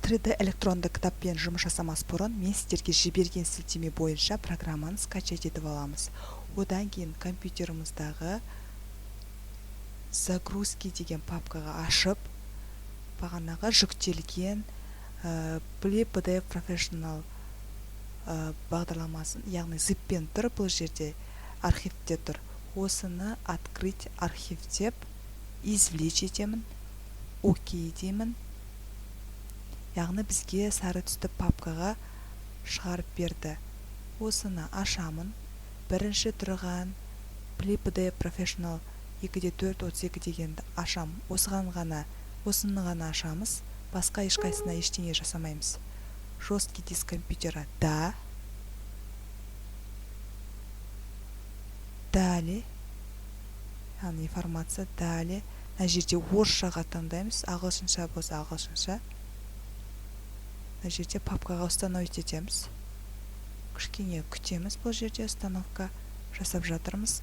3D электронды кітаппен жұмыс жасамас бұрын мен сіздерге жіберген сілтеме бойынша программаны скачать етіп аламыз. Одан кейін компьютеріміздағы загрузки деген папкаға ашып, бағанағы жүктелген Blip PDF Professional бағдарламасын, яғни zip-пен тұр, бұл жерде архивте тұр. Осыны открыть архив деп извлечь етемін, окей деймін. Яғни бізге сары түсті папкаға шығарып берді. Осыны ашамын. Бірінші тұрған Blip PDF Professional 2.4 32 дегенді ашам. Осыны ғана ашамыз. Басқа ешқайсысына ештеңе жасамаймыз. Жесткий диск компьютера да. Далее. Яғни информация далее. Мына жерде орысшаға таңдаймыз, ағылшынша болса ағылшынша. Мына жерде папкаға установить етеміз. Кішкене күтеміз, бұл жерде установка жасап жатырмыз.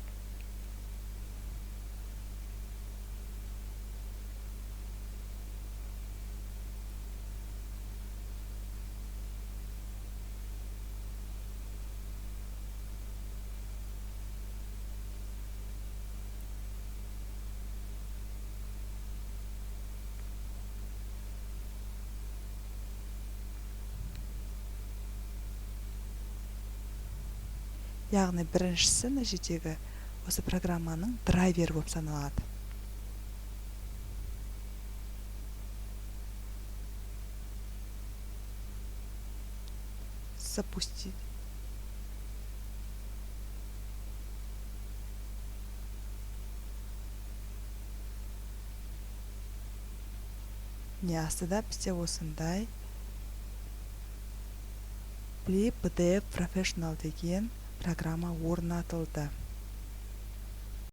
Яғни біріншісі мына жердегі осы программаның драйвері болып саналады. Запустить. Міне, астыда бізде осындай Blip PDF Professional деген программа орнатылды.